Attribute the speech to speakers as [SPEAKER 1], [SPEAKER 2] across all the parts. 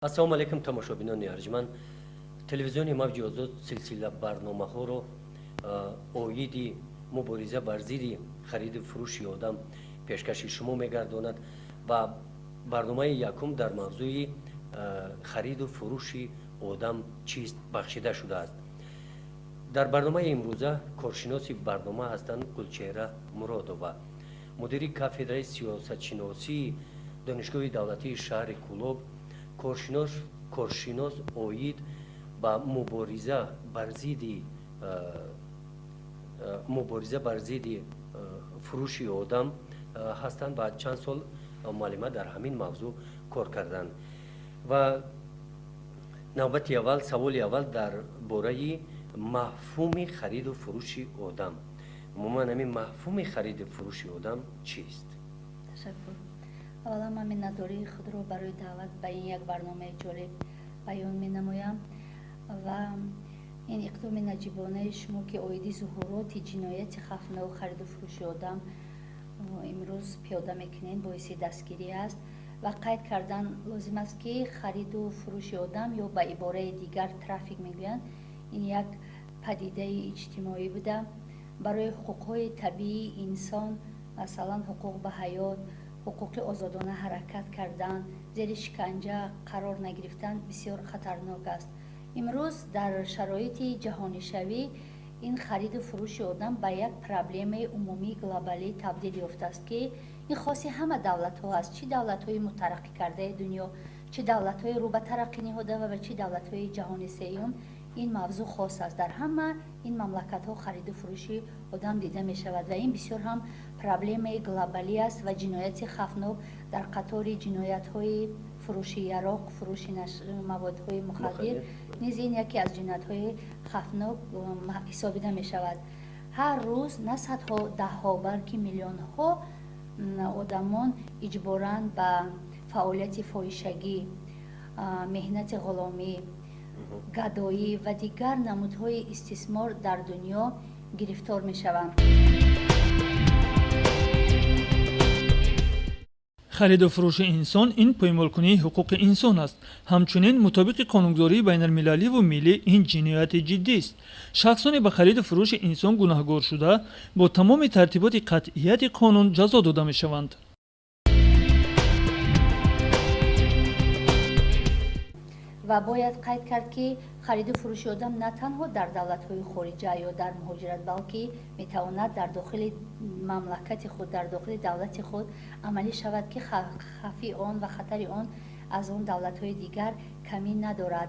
[SPEAKER 1] Ассалому алайкум, тамошобинони арҷманд. Телевизиони Мавҷи Озод силсила барномаҳоро оиди мубориза бар зидди хариду фурӯши одам пешкаши шумо мегардонад ва барномаи якум дар мавзӯи хариду фурӯши одам чист бахшида шудааст. Дар барномаи имрӯза коршиноси барнома ҳастанд Гулчеҳра Муродова, мудири кафедраи сиёсатшиносии Донишгоҳи давлатии шаҳри Кӯлоб, коршинос оид ба мубориза бар зидди фурӯши одам ҳастанд ва чанд сол муаллима дар ҳамин мавзӯъ кор карданд. Ва навбати аввал, саволи аввал дар бораи мафҳуми хариду фурӯши одам. Умуман, ҳамин мафҳуми хариду фурӯши одам чист?
[SPEAKER 2] Ташаккур. Аввалан, ман миннатдории худро барои даъват ба ин як барномаи ҷолиб баён менамоям ва ин иқдоми наҷибонаи шумо, ки оиди зуҳуроти ҷинояти хавфнок хариду фурӯши одам имрӯз пиёда мекунед, боиси дастгирӣ аст. Ва қайд кардан лозим аст, ки хариду фурӯши одам ё ба ибораи дигар трафик мегӯянд, ин як падидаи иҷтимоӣ буда, барои ҳуқуқҳои табиии инсон, масалан, ҳуқуқ ба ҳаёт, ҳуқуқи озодона ҳаракат кардан, зери шиканҷа қарор нагирифтан бисёр хатарнок аст. Имрӯз дар шароити ҷаҳонишавӣ ин хариду фурӯши одам ба як проблемаи умумии глобалӣ табдил ёфтааст, ки ин хоси ҳама давлатҳо аст, чӣ давлатҳои мутараққӣ кардаи дунё, чӣ давлатҳои рӯ ба тараққӣ ниҳода ва чӣ давлатҳои ҷаҳони сеюм. Ин мавзӯъ хос аст. Дар ҳама ин мамлакатҳо хариду фурӯши одам дида мешавад ва ин бисёр ҳам проблемаи глобалӣ аст ва ҷинояти хавфнок дар қатори ҷиноятҳои фурӯши яроқ, фурӯши маводҳои мухаддир низ ин яке аз ҷиноятҳои хавфнок ҳисобида мешавад. Ҳар рӯз на садҳо, даҳҳо, балки миллионҳо одамон иҷборан ба фаъолияти фоҳишагӣ, меҳнати ғуломӣ, гадоӣ ва дигар намудҳои истисмор дар дунё гирифтор мешаванд.
[SPEAKER 3] Хариду фурӯши инсон ин поймолкунии ҳуқуқи инсон аст. Ҳамчунин, мутобиқи қонунгузории байналмилаливу миллӣ, ин ҷинояти ҷиддист. Шахсоне ба хариду фурӯши инсон гунаҳгор шуда, бо тамоми тартиботи қатъияти қонун ҷазо дода мешаванд.
[SPEAKER 2] Ва бояд қайд кард, ки хариду фурӯши одам на танҳо дар давлатҳои хориҷа ё дар муҳоҷират, балки метавонад дар дохили мамлакати худ, дар дохили давлати худ амалӣ шавад, ки хавфи он ва хатари он аз он давлатҳои дигар камӣ надорад.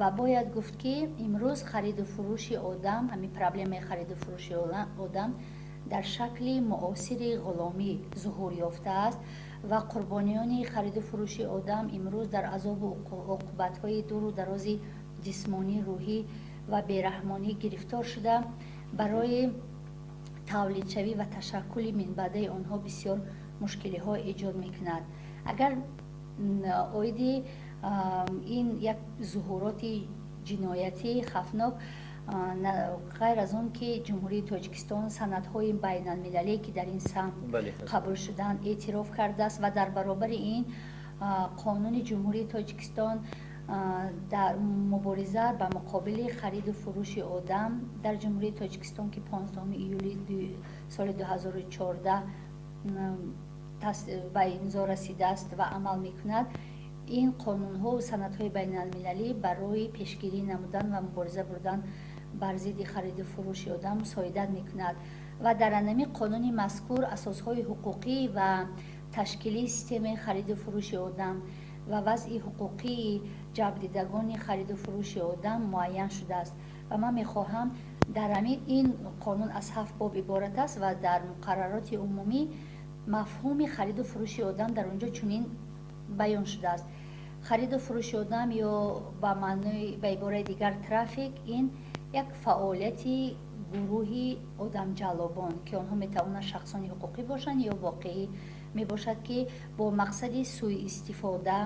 [SPEAKER 2] Ва бояд гуфт, ки имрӯз хариду фурӯши одам, ҳамин проблемаи хариду фурӯши одам дар шакли муосири ғуломӣ зуҳур ёфтааст ва қурбониёни хариду фурӯши одам имрӯз дар азобу оқибатҳои дуру дарози ҷисмонӣ, рӯҳӣ ва бераҳмонӣ гирифтор шуда, барои тавлидшавӣ ва ташаккули минбаъдаи онҳо бисёр мушкилиҳо эҷод мекунад. Агар оиди ин як зуҳуроти ҷиноятии хавфнок, ғайр аз он ки Ҷумҳурии Тоҷикистон санадҳои байналмилалие, ки дар ин самт қабул шуданд, эътироф кардааст ва дар баробари ин Қонуни Ҷумҳурии Тоҷикистон дар мубориза ба муқобили хариду фурӯши одам дар Ҷумҳурии Тоҷикистон, ки 15 июли соли 2014 ба имзо расидааст ва амал мекунад, ин қонунҳову санадҳои байналмилалӣ барои пешгирӣ намудан ва мубориза бурдан бар зидди хариду фурӯши одам мусоидат мекунад. Ва дар анами қонуни мазкур асосҳои ҳуқуқӣ ва ташкилии системаи хариду фурӯши одам ва вазъи ҳуқуқии ҷалбдидагони хариду фурӯши одам муайян шудааст. Ва ман мехоҳам дар ҳамин ин қонун аз ҳафт боб иборат аст ва дар муқаррароти умумӣ мафҳуми хариду фурӯши одам дар он ҷо чунин баён шудааст: хариду фурӯши одам ё ба маънои ба ибораи дигар трафик ин як фаъолияти гурӯҳи одамҷаллобон, ки онҳо метавонанд шахсони ҳуқуқӣ бошанд ё воқеӣ мебошад, ки бо мақсади сӯистифода,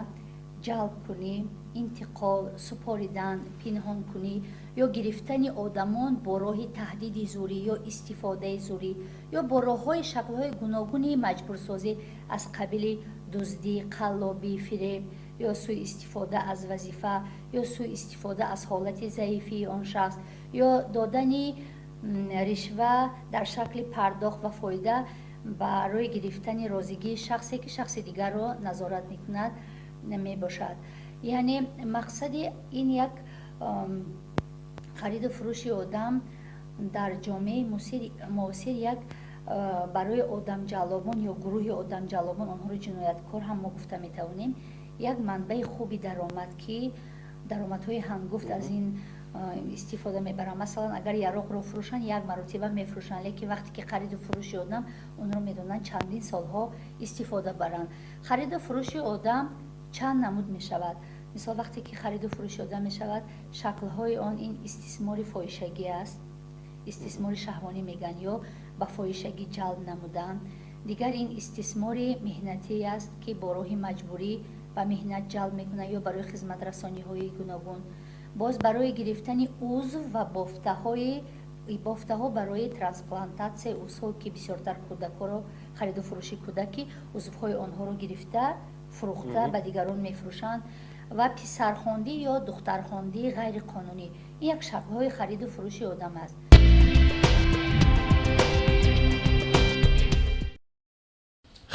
[SPEAKER 2] ҷалбкунӣ, интиқол, супоридан, пинҳонкунӣ ё гирифтани одамон бо роҳи таҳдиди зӯрӣ ё истифодаи зӯрӣ ё бо роҳҳои шаклҳои гуногуни маҷбурсозӣ аз қабили дуздӣ, қаллобӣ, фиреб ё сӯистифода аз вазифа, ё сӯистифода аз ҳолати заифии он шахс, ё додани ришва дар шакли пардохт ва фоида барои гирифтани розигии шахсе, ки шахси дигарро назорат мекунад, мебошад. Яъне мақсади ин як хариду фурӯши одам дар ҷомеаи муосир як барои одамҷаллобон ё гурӯҳи одамҷаллобон, онҳоро ҷинояткор ҳам мо гуфта метавонем, як манбаи хуби даромад, ки даромадҳои ҳангуфт аз ин истифода мебаранд. Масалан, агар яроқро фурӯшанд, як маротиба мефурӯшанд, лекин вақте ки хариду фурӯши одам, онро медонанд чандин солҳо истифода баранд. Хариду фурӯши одам чанд намуд мешавад. Мисол, вақте ки хариду фурӯши одам мешавад, шаклҳои он ин истисмори фоҳишагӣ аст, истисмори шаҳвонӣ мегӯянд, ё ба фоҳишагӣ ҷалб намудан. Дигар ин истисмори меҳнатӣ аст, ки бо роҳи маҷбурӣ ба меҳнат ҷалб мекунанд ё барои хизматрасониҳои гуногун. Боз барои гирифтани узв ва бофтаҳо барои трансплантатсияи узвҳо, ки бисёртар кӯдакҳоро, хариду фурӯши кӯдаки узвҳои онҳоро гирифта фурӯхта ба дигарон мефурӯшанд, ва писархондӣ ё духтархондии ғайриқонунӣ. Ин як шаклҳои хариду фурӯши одам аст.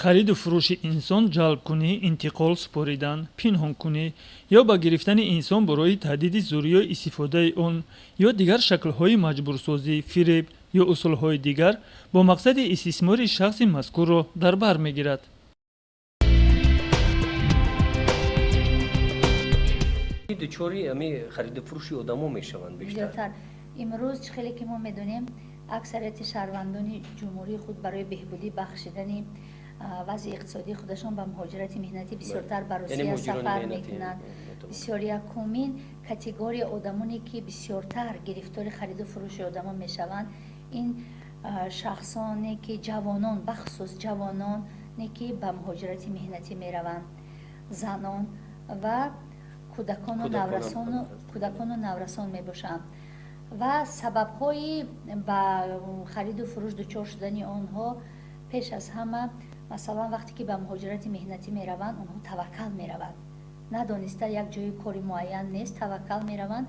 [SPEAKER 3] Хариду фурӯши инсон ҷалбкунӣ, интиқол супоридан, пинҳонкунӣ ё ба гирифтани инсон бо роҳи таҳдиди зӯрӣ ё истифодаи он ё дигар шаклҳои маҷбурсозӣ, фиреб ё усулҳои дигар бо мақсади истисмори шахси мазкурро дар бар мегирад.
[SPEAKER 1] Дучори ами хариду фурӯши одамо мешаванд бештар.
[SPEAKER 2] Имрӯз чӣ хеле ки мо медонем, аксарияти шаҳрвандони ҷумҳурии худ барои беҳбудӣ бахшидани вазъи иқтисодии худашон ба муҳоҷирати меҳнатӣ бисёртар ба Русия сафар мекунанд. Бисёр якумин категория одамоне, ки бисёртар гирифтори хариду фурӯши одамон мешаванд, ин шахсоне ки ҷавонон, бахусус ҷавононе, ки ба муҳоҷирати меҳнатӣ мераванд, занон ва кӯдакону наврасон мебошанд. Ва сабабҳои ба хариду фурӯш дучор шудани онҳо пеш аз ҳама, масалан, вақте ки ба муҳоҷирати меҳнатӣ мераванд, онҳо таваккал мераванд, надониста як ҷои кори муайян нест, таваккал мераванд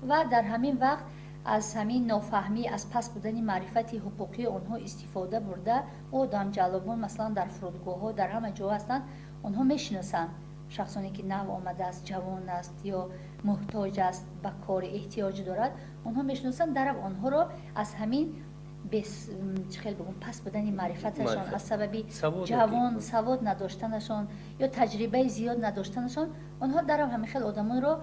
[SPEAKER 2] ва дар ҳамин вақт аз ҳамин нофаҳмӣ, аз паст будани маърифати ҳуқуқии онҳо истифода бурда, одамҷаллобон масалан дар фурудгоҳҳо, дар ҳама ҷо ҳастанд, онҳо мешиносанд шахсоне, ки нав омадааст, ҷавон аст ё муҳтоҷ аст, ба кор эҳтиёҷ дорад, онҳо мешиносанд, дарав онҳоро аз ҳамин чӣ хел бигӯм, паст будани маърифаташон, аз сабаби ҷавон савод надоштанашон ё таҷрибаи зиёд надоштанашон, онҳо дарав ҳамин хел одамонро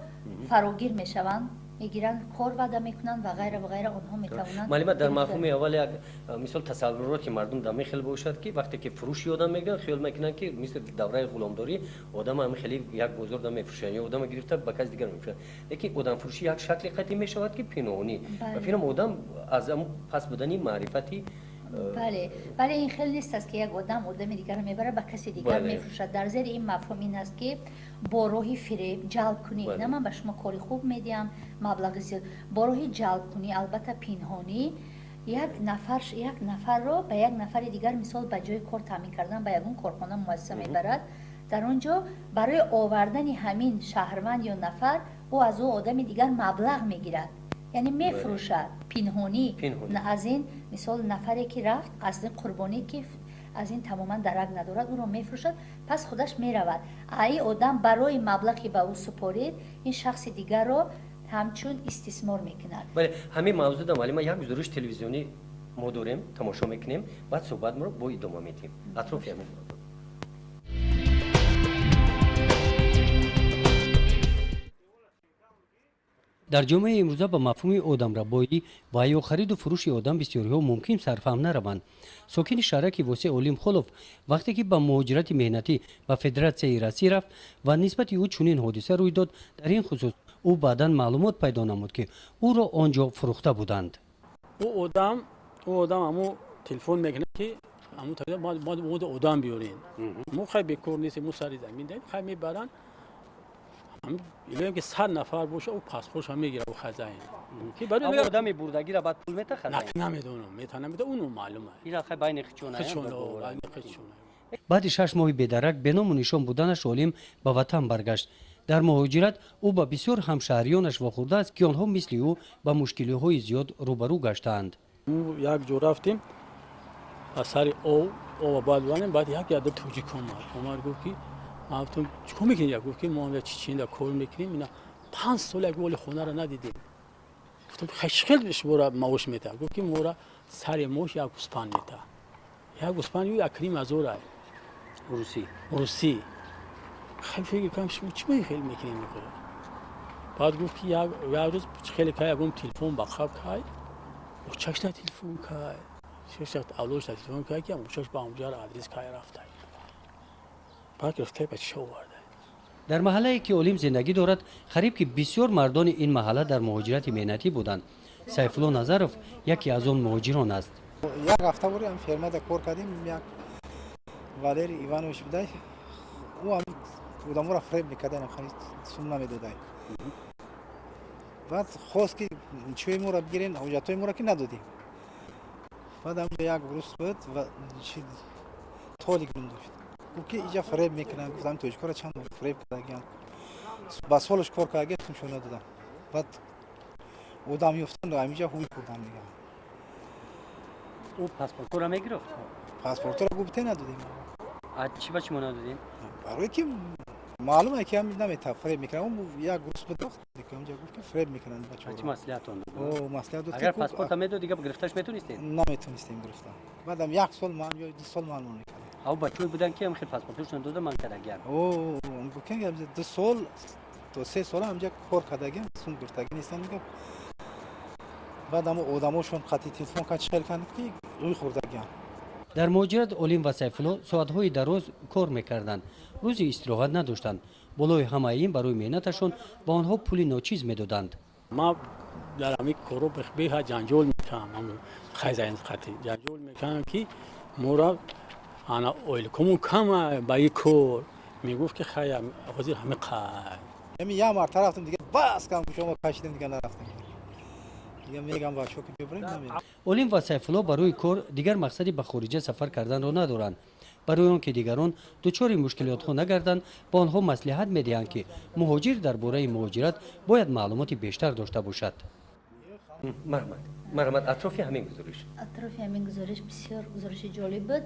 [SPEAKER 2] фарогир мешаванд, мегиранд, кор ваъда мекунанд ва ғайра ва ғайра. Онҳо метавонанд.
[SPEAKER 1] Маълима, дар мафҳуми аввал як мисол тасаввуроти мардум дар хел бошад, ки вақте ки фурӯши одам мегӯянд, хиёл мекунанд, ки мисли давраи ғуломдорӣ одам ҳам хеле як бозор да мефурӯшанд ё одама гирифта ба кас дигар мефурӯшанд. Лекин одамфурӯшӣ як шакли қатъӣ мешавад, ки пинҳонӣ. Ва фикрам одам аз пас будани маърифати
[SPEAKER 2] Бале, бале, ин хел нест аст, ки як одам одами дигарро мебарад, ба каси дигар мефурӯшад. Дар зери ин мафҳум ин аст, ки бо роҳи фиреб, ҷалбкунӣ, на ман ба шумо кори хуб медиҳам, маблағи зиёд, бо роҳи ҷалбкунӣ, албатта пинҳонӣ, як нафарро ба як нафари дигар, мисол, ба ҷои кор таъмин кардан ба ягон корхона, муассиса мебарад. Дар он ҷо барои овардани ҳамин шаҳрванд ё нафар ӯ аз ӯ одами дигар маблағ мегирад, яъне мефурӯшад пинҳонӣ. Аз ин мисол нафаре, ки рафт, аз ин қурбонӣ, ки аз ин тамоман дарак надорад, ӯро мефурӯшад, пас худаш меравад. Ин одам барои маблағе ба ӯ супорид, ин шахси дигарро ҳамчун истисмор мекунад.
[SPEAKER 1] Бале, ҳамин мавзӯъда, маълима, як гузориши телевизионӣ мо дорем, тамошо мекунем, баъд суҳбатро бо идома медиҳем атрофи ҳамин. Дар ҷомеаи имрӯза ба мафҳуми одамрабоӣ ва ё хариду фурӯши одам бисёриҳо мумкин сарфаҳм нараванд. Сокини шаҳраки Восеъ Олим Холов вақте ки ба муҳоҷирати меҳнатӣ ба Федератсияи Россия рафт ва нисбати ӯ чунин ҳодиса рӯй дод, дар ин хусус ӯ баъдан маълумот пайдо намуд, ки ӯро он ҷо фурӯхта буданд.
[SPEAKER 4] Ӯ одам ҳаму телефон мекунад, ки ҳаму одам биёрен, мо хай бекор нестем, мо сари замин даем, хай мебаранд. Илоем, ки 100 нафар боша, ӯ паспортша мегирад, ӯ хазаин.
[SPEAKER 1] Одами бурдагира баъд пул мета хазаин?
[SPEAKER 4] Намедонам, мета намеда, ӯно маълум аст.
[SPEAKER 1] Ира хай байни хичона.
[SPEAKER 4] Хичона, байни хичона.
[SPEAKER 1] Баъди 6 моҳи бедарак, беному нишон буданаш, Олим ба ватан баргашт. Дар муҳоҷират ӯ ба бисёр ҳамшаҳриёнаш вохӯрдааст, ки онҳо мисли ӯ ба мушкилиҳои зиёд рӯбарӯ гаштаанд.
[SPEAKER 4] Як ҷо рафтем ба сари ов, ова бояд бибарем. Баъд як яда тоҷик омад, гуфт, ки ман гуфтам: «Чӣ кор мекунед?» Гуфт, ки мо Чеченда кор мекунем, ина 5 сол як воли хонаро надидем. Гуфтам: «Хел шуморо маош метаҳад?» Гуфт, ки моро сари мош як гӯспанд метаҳад. Як гӯспанд ю 1,5 ҳазор ай.
[SPEAKER 1] Русӣ.
[SPEAKER 4] Русӣ. Хел фикр кардам, шумо чӣ хел мекунем? Баъд гуфт, ки як рӯз хеле кай ягон телефон ба қаб кай, очашта телефон кай, авлодашта телефон кай, ки очаш ба ҳамҷара адрес кай рафтай. Баъд гирифтай, ба чиша оварда.
[SPEAKER 1] Дар маҳаллае, ки Олим зиндагӣ дорад, қариб ки бисёр мардони ин маҳалла дар муҳоҷирати меҳнатӣ буданд. Сайфулло Назаров яке аз он муҳоҷирон аст.
[SPEAKER 5] Як ҳафта бори ам фермада кор кардем. Як Валерий Иванович будай, ӯ одаморо фреб мекарда, сум намедодай. Баъд хост, ки чиҳои моро бигирен, ҳуҷҷатҳои моро, ки надодем. Баъд ҳамҷо як рус буд, Толик ном дошт. Гуфт, ки иҷа фреб мекунанд. Гуфт, ҳамин тоҷикҳоро чанд фреб кардагиян, ба солаш кор кардаги, сумшо надодам. Баъд одам ёфтан, ҳамиҷа ҳуй хӯрдан, мегам.
[SPEAKER 1] Ӯ паспортҳоро мегирифт?
[SPEAKER 5] Паспортҳоро гуфте, надодем.
[SPEAKER 1] Чӣ ба шумо надодем?
[SPEAKER 5] Барое ки маълум е, ки ҳам намета, фреб мекунанд. Як рус буд, ҳамҷа гуфт, ки фреб мекунанд бачаҳоро.
[SPEAKER 1] Чӣ маслиҳатон
[SPEAKER 5] дод? Маслиҳат дод.
[SPEAKER 1] Агар паспорта медод, дига гирифташ метонистем?
[SPEAKER 5] Наметонистем гирифта. Баъдам як сол ман ё 2 сол ман мекардем.
[SPEAKER 1] Ав бачаҳое буданд, ки ҳам хел паспорташон дода ман кардагиам.
[SPEAKER 5] Гуфтем, 2 сол то 3 сол ҳамҷа кор кардагиам, сум гирифтагӣ нестанд, мегам. Баъд ҳамо одамошон қатъи телефон кард, чӣ хел карданд, ки рӯй хӯрдагиам.
[SPEAKER 1] Дар муҳоҷират Олим ва Сайфулло соатҳои дароз кор мекарданд, рӯзи истироҳат надоштанд. Болои ҳамаи ин, барои меҳнаташон ба онҳо пули ночиз медоданд.
[SPEAKER 4] Ман дар ҳамин коро беҳад ҷанҷол мекардам. Хазайн қатъи ҷанҷол мекардам, ки моро ана ойликомон кама ба ин кор. Мегуфт, ки хай, ҳозир ҳами қай.
[SPEAKER 5] Ҳами як марта рафтам, дига бас кам, шумо кашидем, дига нарафтам. Дига мегам бачаҳо, ки бибарем, намерем.
[SPEAKER 1] Олим ва Сайфулло барои кор дигар мақсади ба хориҷа сафар карданро надоранд. Барои он ки дигарон дучори мушкилотҳо нагарданд, ба онҳо маслиҳат медиҳанд, ки муҳоҷир дар бораи муҳоҷират бояд маълумоти бештар дошта бошад. Марҳамат, марҳамат, атрофи ҳамин гузориш.
[SPEAKER 2] Атрофи ҳамин гузориш бисёр гузориши ҷолиб буд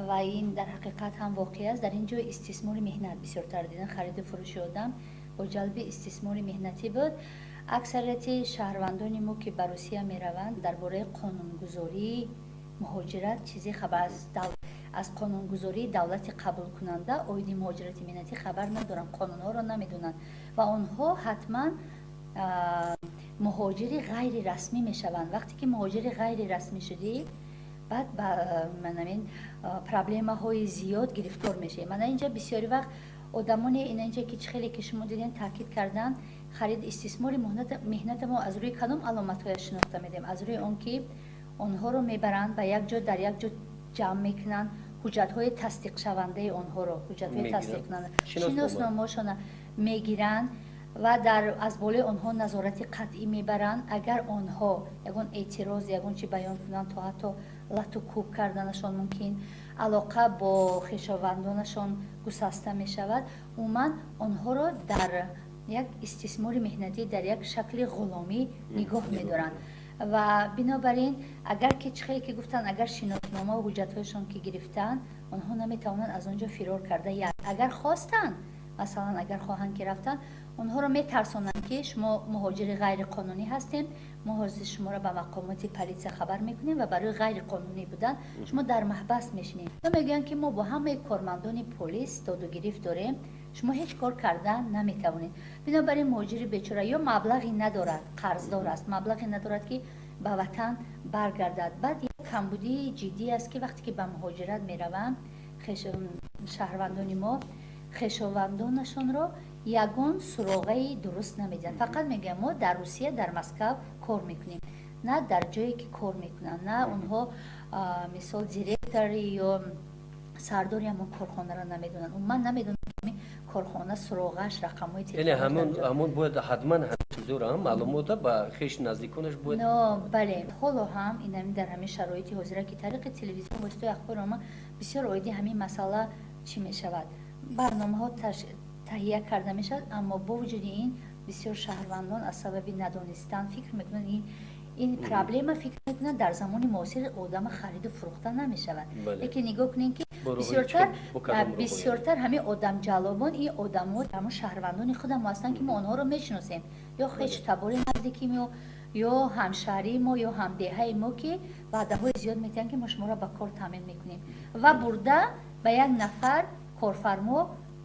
[SPEAKER 2] ва ин дар ҳақиқат ҳам воқеъ аст. Дар ин ҷо истисмори меҳнат бисёртар дидан, хариду фурӯши одам бо ҷалби истисмори меҳнатӣ буд. Аксарияти шаҳрвандони мо, ки ба Русия мераванд, дар бораи қонунгузории муҳоҷират чизе хабар, аз қонунгузории давлати қабулкунанда оиди муҳоҷирати меҳнатӣ хабар надоранд, қонунҳоро намедонанд ва онҳо ҳатман муҳоҷири ғайрирасмӣ мешаванд. Вақте ки муҳоҷири ғайрирасмӣ шудӣ, баъд ба манамин проблемаҳои зиёд гирифтор мешавӣ. Мана инҷа бисёри вақт одамоне ина инҷа, ки чӣ хеле ки шумо дидем, таъкид карданд, харид истисмори меҳната мо аз рӯи кадом аломатҳояш шинохта медиҳем? Аз рӯи он ки онҳоро мебаранд ба як ҷо, дар як ҷо ҷамъ мекунанд, ҳуҷҷатҳои тасдиқшавандаи онҳоро, ҳуҷҷатҳои тасдиқкунанда, шиносномаошона мегиранд ва дар аз болои онҳо назорати қатъӣ мебаранд. Агар онҳо ягон эътироз, ягон чи баён кунанд, то ҳатто лату кӯб карданашон мумкин, алоқа бо хешовандонашон гусаста мешавад. Умуман, онҳоро дар як истисмори меҳнатӣ, дар як шакли ғуломӣ нигоҳ медоранд. Ва бинобар ин, агар ки чӣ хеле ки гуфтанд, агар шиноснома ва ҳуҷҷатҳояшон ки гирифтаанд, онҳо наметавонанд аз он ҷо фирор карда. Як агар хостанд, масалан, агар хоҳанд ки рафтанд, онҳоро метарсонанд, ки шумо муҳоҷири ғайриқонунӣ ҳастем, мо ҳозир шуморо ба мақомоти полисия хабар мекунем ва барои ғайриқонунӣ будан шумо дар маҳбас мешинед. Ё мегӯянд, ки мо бо ҳамаи кормандони полис додугирифт дорем, шумо ҳеҷ кор карда наметавонед. Бинобар ин, муҳоҷири бечора ё маблағе надорад, қарздор аст, маблағе надорад, ки ба ватан баргардад. Баъд як камбудии ҷиддӣ аст, ки вақте ки ба муҳоҷират мераванд, шаҳрвандони мо хешовандонашонро ягон суроғаи дуруст намедиҳанд. Фақат мегӯянд, мо дар Русия, дар Москав кор мекунем. На дар ҷое ки кор мекунанд, на онҳо, мисол, директори ё сардори ҳамон корхонаро намедонанд. Умуман намедонанд, ки корхона суроғаш, рақамҳои
[SPEAKER 1] Яъне ҳамон бояд ҳатман ҳамин чизоро маълумота ба хеш наздиконаш бояд.
[SPEAKER 2] Бале, ҳоло ҳам инами дар ҳамин шароити ҳозира, ки тариқи телевизион, воситаи ахбори омма бисёр оиди ҳамин масъала чӣ мешавад, барномаҳо таҳия карда мешавад, аммо бо вуҷуди ин бисёр шаҳрвандон аз сабаби надонистан фикр мекунанд, ин проблема, фикр мекунанд, дар замони муосир одама хариду фурӯхта намешавад. Лекин нигоҳ кунем, ки бисёртар ҳамин одамҷаллобон ин одамо ҳамон шаҳрвандони худамо ҳастанд, ки мо онҳоро мешиносем, ё хешу табори наздики мо, ё ҳамшаҳрии мо, ё ҳамдеҳаи мо, ки ваъдаҳои зиёд медиҳанд, ки мо шуморо ба кор таъмин мекунем, ва бурда ба як нафар корфармо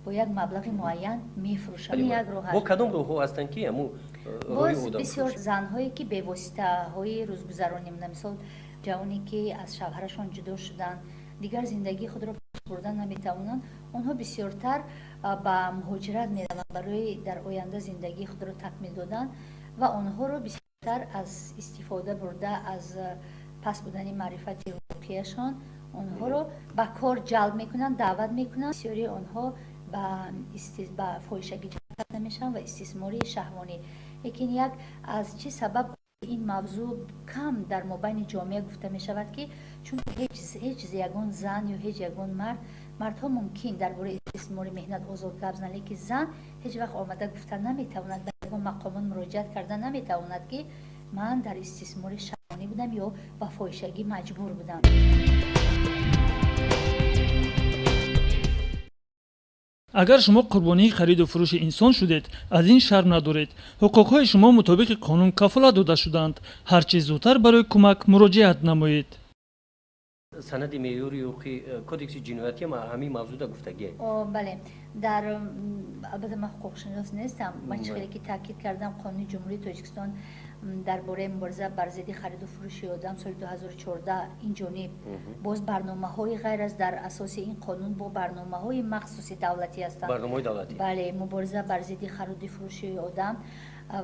[SPEAKER 2] бо як маблағи муайян мефурӯшад. Як роҳ.
[SPEAKER 1] Бо кадом роҳҳо ҳастанд, ки ҳамун
[SPEAKER 2] Боз бисёр занҳое, ки бевоситаҳои рӯзгузаронӣ, мисол, ҷавоне, ки аз шавҳарашон ҷудо шуданд, дигар зиндагии худро пеш бурда наметавонанд, онҳо бисёртар ба муҳоҷират мераванд барои дар оянда зиндагии худро такмил додан, ва онҳоро бисёртар аз истифода бурда аз паст будани маърифати ҳуқуқияшон онҳоро ба кор ҷалб мекунанд, даъват мекунанд. Бисёрии онҳо ба фоҳишагӣ ҷалб карда мешаванд ва истисмори шаҳвонӣ. Лекин як аз чӣ сабаб ин мавзӯъ кам дар мобайни ҷомеа гуфта мешавад, ки чунки ҳеҷ ягон зан ё ҳеҷ ягон мард, мардҳо мумкин дар бораи истисмори меҳнат озод гап зананд, лекин зан ҳеҷ вақт омада гуфта наметавонад, ба ягон мақомот муроҷиат карда наметавонад, ки ман дар истисмори шаҳвонӣ будам ё ба фоҳишагӣ маҷбур будам.
[SPEAKER 3] Агар шумо қурбонии хариду фурӯши инсон шудед, аз ин шарм надоред. Ҳуқуқҳои шумо мутобиқи қонун кафолат дода шудаанд. Ҳар чӣ зудтар барои кӯмак муроҷиат намоед.
[SPEAKER 1] Санади меъёри ҳуқуқи кодекси ҷиноятӣ ҳам ҳамин мавзӯъда гуфтагие.
[SPEAKER 2] Бале, дар албатта ман ҳуқуқшинос нестам. Ман чӣ хеле ки таъкид кардам, Қонуни Ҷумҳурии Тоҷикистон дар бораи мубориза бар зидди хариду фурӯши одам соли 2014 ин ҷониб боз барномаҳои ғайр аз дар асоси ин қонун бо барномаҳои махсуси давлатӣ ҳастанд.
[SPEAKER 1] Барномаҳои давлатӣ.
[SPEAKER 2] Бале, мубориза бар зидди хариду фурӯши одам,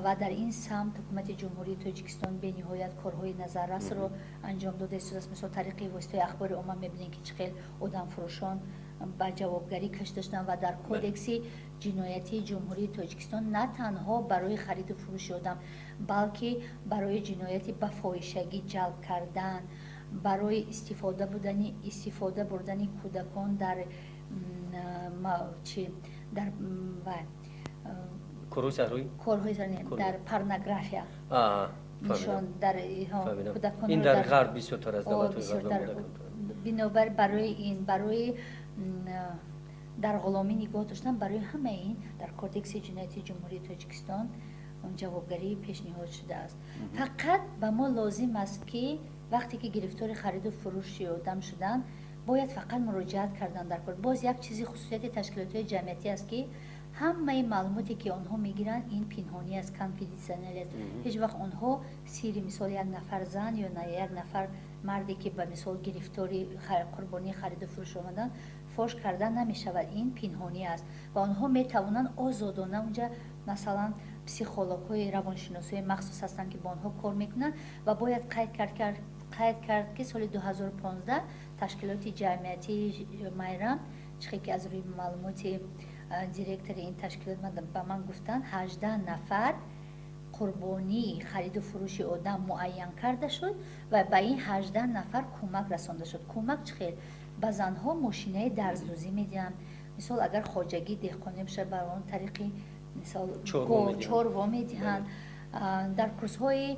[SPEAKER 2] ва дар ин самт ҳукумати Ҷумҳурии Тоҷикистон бениҳоят корҳои назаррасро анҷом дода истодааст. Мисол, тариқи воситаи ахбори омма мебинем, ки чӣ хел одамфурӯшон ба ҷавобгарӣ кашида шуданд, ва дар Кодекси ҷиноятии Ҷумҳурии Тоҷикистон на танҳо барои хариду фурӯши одам, балки барои ҷинояти ба фоҳишагӣ ҷалб кардан, барои истифода бурдани кӯдакон дар чи дар корҳои дар порнография нишон дар
[SPEAKER 1] кӯдакон. Ин дар ғарб бисёртар аз давлатҳои.
[SPEAKER 2] Бинобар барои ин, барои дар ғуломӣ нигоҳ доштан, барои ҳамаи ин дар Кодекси ҷиноятии Ҷумҳурии Тоҷикистон ҷавобгарӣ пешниҳод шудааст. Фақат ба мо лозим аст, ки вақте ки гирифтори хариду фурӯши одам шуданд, бояд фақат муроҷиат кардан дар кор. Боз як чизи хусусияти ташкилотҳои ҷамъиятӣ аст, ки ҳамаи маълумоте, ки онҳо мегиранд, ин пинҳонӣ аст, конфиденсиал аст. Ҳеҷ вақт онҳо сири, мисол, як нафар зан ё як нафар марде, ки ба мисол гирифтори қурбонии хариду фурӯш омаданд, фош карда намешавад. Ин пинҳонӣ аст ва онҳо метавонанд озодона унҷа, масалан, психологҳои, равоншиносҳои махсус ҳастанд, ки бо онҳо кор мекунанд. Ва бояд қайд кард, ки соли 2015 ташкилоти ҷамъиятии Майрам, чихе ки аз рӯи маълумоти директори ин ташкилот ба ман гуфтанд, 18 нафар қурбонии хариду фурӯши одам муайян карда шуд ва ба ин 18 нафар кӯмак расонда шуд. Кӯмак чӣ хел? Ба занҳо мошинаи дарздӯзӣ медиҳанд. Мисол, агар хоҷагии деҳқонӣ бошад, ба он тариқи, мисол, чорво медиҳанд, дар курсҳои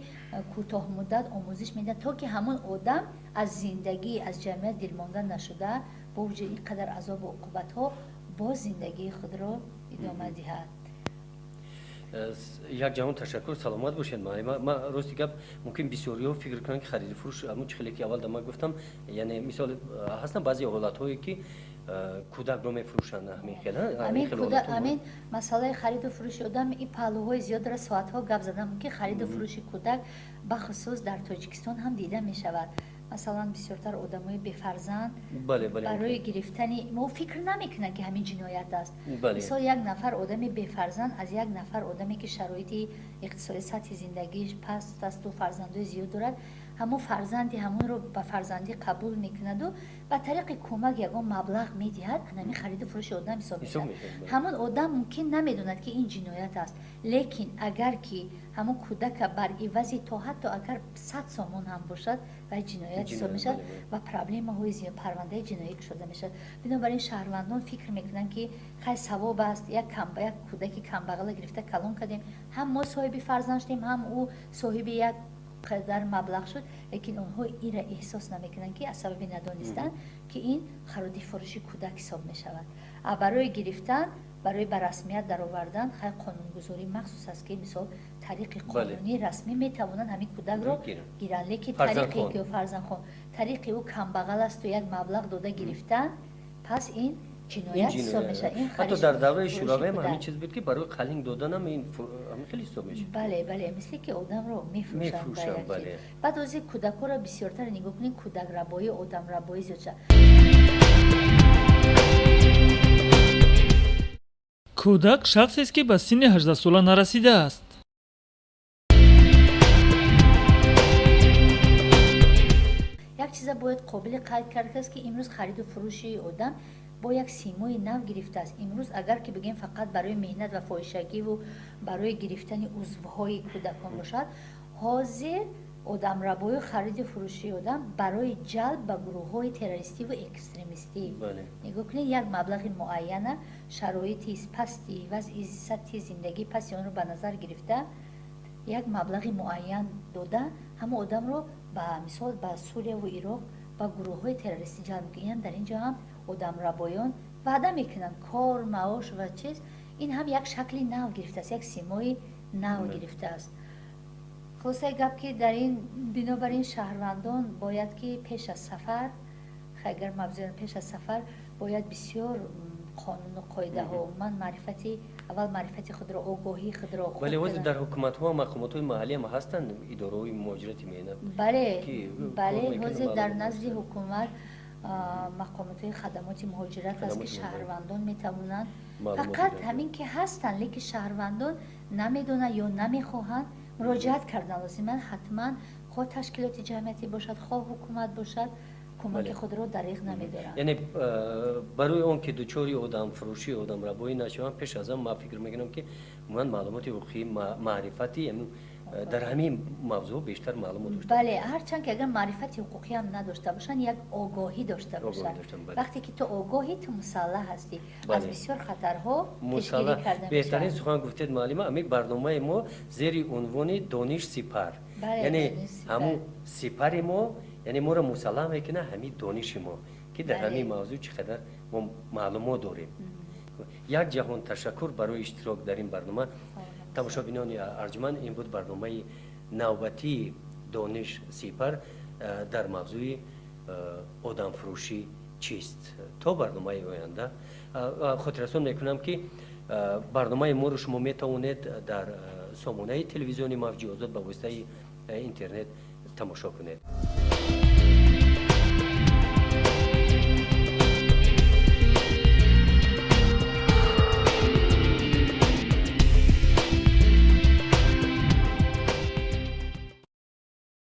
[SPEAKER 2] кӯтоҳмуддат омӯзиш медиҳанд, то ки ҳамон одам аз зиндагӣ, аз ҷамъият дилмонда нашуда, бо вуҷуди ин қадар азобу уқубатҳо боз зиндагии худро идома диҳад.
[SPEAKER 1] Як ҷаҳон ташаккур, саломат бошед, муаллима. Ма рости гап, мумкин бисёриҳо фикр кунанд, ки хариду фурӯш ҳамун чӣ хеле ки аввал да ман гуфтам, яъне мисол, ҳастанд баъзе ҳолатҳое, ки кӯдакро мефурӯшанд, ҳамин хел.
[SPEAKER 2] Ҳамин масъалаи хариду фурӯши одам ин паҳлӯҳои зиёд дорад, соатҳо гап задан мумкин. Хариду фурӯши кӯдак бахусус дар Тоҷикистон ҳам дида мешавад. Масалан, бисёртар одамои бефарзанд барои гирифтани, мо фикр намекунанд, ки ҳамин ҷиноят аст. Мисол, як нафар одами бефарзанд аз як нафар одаме, ки шароити иқтисодӣ, сатҳи зиндагиш паст асту фарзандои зиёд дорад, ҳамон фарзанди ҳамонро ба фарзандӣ қабул мекунаду ба тариқи кӯмак ягон маблағ медиҳад, анами хариду фурӯши одам ҳисоб мешавад. Ҳамон одам мумкин намедонад, ки ин ҷиноят аст, лекин агар ки ҳамон кӯдака бар ивази то ҳатто агар 100 сомон ҳам бошад, вай ҷиноят ҳисоб мешавад ва проблемаҳои зиёд, парвандаи ҷиноӣ кушода мешавад. Бинобар ин шаҳрвандон фикр мекунанд, ки хай, савоб аст, як кӯдаки камбағала гирифта калон кардем, ҳам мо соҳиби фарзанд шудем, ҳам ӯ соҳиби як қадар маблағ шуд, лекин онҳо инра эҳсос намекунанд, ки аз сабаби надонистан, ки ин хариди фурӯши кӯдак ҳисоб мешавад. А барои гирифтан, барои ба расмият даровардан, хай, қонунгузорӣ махсус аст, ки мисол тариқи қонунӣ расмӣ метавонанд ҳамин кӯдакро гиранд, лекин тариқе ки фарзандхон, тариқи ӯ камбағал асту як маблағ дода гирифтан, пас ин ҷиноят ҳисоб мешавад.
[SPEAKER 1] Ҳатто дар давраи шӯравӣ ҳам ҳамин чиз буд, ки барои қалинг доданам ин ҳамин хеле ҳисоб мешуд.
[SPEAKER 2] Бале, бале, мисле ки одамро мефурӯшанд. Баъд ози кӯдакҳоро бисёртар нигоҳ кунед, кӯдакрабоӣ, одамрабоӣ зиёд шуд.
[SPEAKER 3] Кӯдак шахсест, ки ба синни 18-сола нарасидааст.
[SPEAKER 2] Як чиза бояд қобили қайд кард аст, ки имрӯз хариду фурӯши одам бо як симои нав гирифтааст. Имрӯз агар ки бигем фақат барои меҳнат ва фоҳишагиву барои гирифтани узвҳои кӯдакон бошад, ҳозир одамрабою хариди фурӯши одам барои ҷалб ба гурӯҳҳои террористиву экстремистӣ. Нигоҳ кунед, як маблағи муайяна, шароити пасти, вазъи сатҳи зиндагии пасти онро ба назар гирифта, як маблағи муайян дода, ҳамон одамро ба мисол ба Сурияву Ироқ ба гурӯҳҳои террористӣ ҷалб мекунанд. Дар ин ҷо ҳам одамрабоён ваъда мекунанд кор, маош ва чиз. Ин ҳам як шакли нав гирифтааст, як симои нав гирифтааст. Хулосаи гап, ки дар ин бинобар ин шаҳрвандон бояд ки пеш аз сафар, агар мавзӯ, пеш аз сафар бояд бисёр қонуну қоидаҳо, ман маърифати, аввал маърифати худро, огоҳии худро.
[SPEAKER 1] Бале, ҳозир дар ҳукуматҳо, мақомотҳои маҳаллӣ ҳам ҳастанд идораҳои муҳоҷирати меҳнат.
[SPEAKER 2] Бале, бале, ҳозир дар назди ҳукумат мақомотҳои хадамоти муҳоҷират аст, ки шаҳрвандон метавонанд. Фақат ҳамин ки ҳастанд, лекин шаҳрвандон намедонанд ё намехоҳанд муроҷиат кардан лозиманд. Ҳатман, хоҳ ташкилоти ҷамъиятӣ бошад, хоҳ ҳукумат бошад, кӯмаки худро дариғ намедоранд.
[SPEAKER 1] Яъне барои он ки дучори одамфурӯшӣ, одамрабоӣ нашаванд, пеш аз он ман фикр мекунам, ки ман маълумоти ҳуқуқӣ, маърифати дар ҳамин мавзӯъ бештар маълумот дошта.
[SPEAKER 2] Бале, ҳарчанд ки агар маърифати ҳуқуқӣ ҳам надошта бошанд, як огоҳӣ дошта бошанд. Вақте ки ту огоҳӣ, ту мусаллаҳ ҳастӣ, аз бисёр хатарҳо пешгирӣ карда.
[SPEAKER 1] Беҳтарин сухан гуфтед, муаллима. Ҳамин барномаи мо зери унвони «Дониш сипар», яъне ҳамун сипари мо, яъне моро мусаллаҳ мекунад ҳамин дониши мо, ки дар ҳамин мавзӯъ чӣ қадар мо маълумот дорем. Як ҷаҳон ташаккур барои иштирок дар ин барнома. Тамошобинони арҷманд, ин буд барномаи навбатии «Дониш сипар» дар мавзӯи одамфурӯшӣ чист. То барномаи оянда. Хотиррасон мекунам, ки барномаи моро шумо метавонед дар сомонаи телевизиони Мавҷи Озод ба воситаи интернет тамошо кунед.